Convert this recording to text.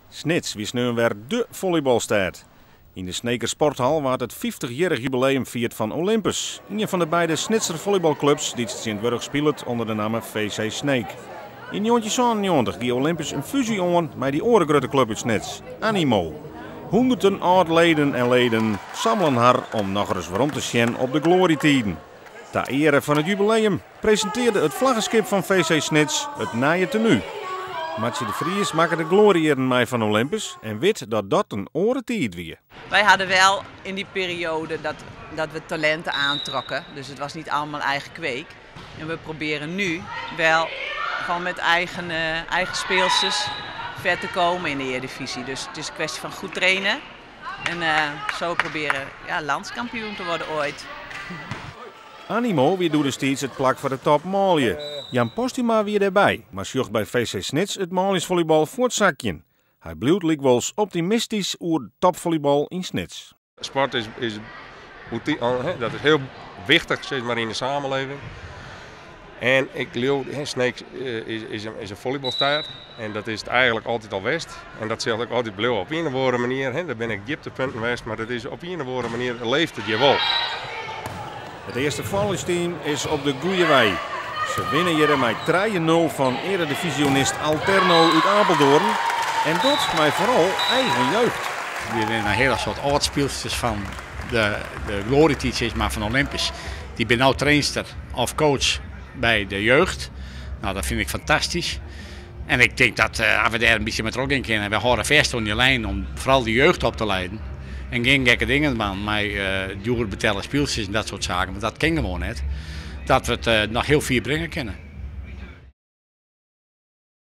Snits wie sneon wer dé follybalstêd. Yn de Sneker Sporthal waard it 50-jierrich jubileum fierd fan Olympus, ien fan de beide Snitser follybalklups dy't tsjintwurdich spilet ûnder de namme VC Sneek. Yn 1997 gie Olympus in fúzje oan mei dy oare grutte klup út Snits, Animo. Hûnderten âld-leden en leden sammelen har om nochris werom te sjen op de gloarietiden. Ta eare fan it jubileum presintearre it flaggeskip fan VC Snits it nije tenu. Martsje de Vries makke de gloarijierren mei fan Olympus en wit dat dat in oare tiid wie. Wij hadden wel in die periode dat we talenten aantrokken. Dus het was niet allemaal eigen kweek. En we proberen nu wel gewoon met eigen speelsters ver te komen in de Eredivisie. Dus het is een kwestie van goed trainen. En zo proberen, ja, landskampioen te worden ooit. Animo wie doedestiids it plak foar de top manlju. Jan Postuma wie dêrby, mar sjocht by VC Snits it manljusfollybal fuortsakjen. Hy bliuwt lykwols optimistysk oer topfollybal yn Snits. Sport is, dat is hiel wichtich, sis mar, yn de samenleving. En ik leau, Sneek is in follybalstêd en dat is it eigentlik altyd al west. En dat sil ek altyd bliuwe op ien of oare manier. Dêr binne ek djiptepunten west, mar dat is op ien of oare manier leeft it hjir wol. It earste frouljusteam is op de goede wei. Se winne hjir mei 3-0 fan earedivyzjonist Alterno út Apeldoorn. En dat mei foaral eigen jeugd. We binne in hiele soad âld-spylsters fan de gloarietiid, sis mar, fan Olympus. Dy binne no trainster of coach by de jeugd. Nou, dat fyn ik fantastysk. En ik tink dat we dêr in bytsje mei trochgean kinne. We hâlde fêst oan dy lijn om foaral de jeugd op te lieden. En gjin gekke dingen dwaan mei djoer betelle spylsters en dat soart saken, want dat kin gewoan net. Dat we it noch hiel fier bringe kinne.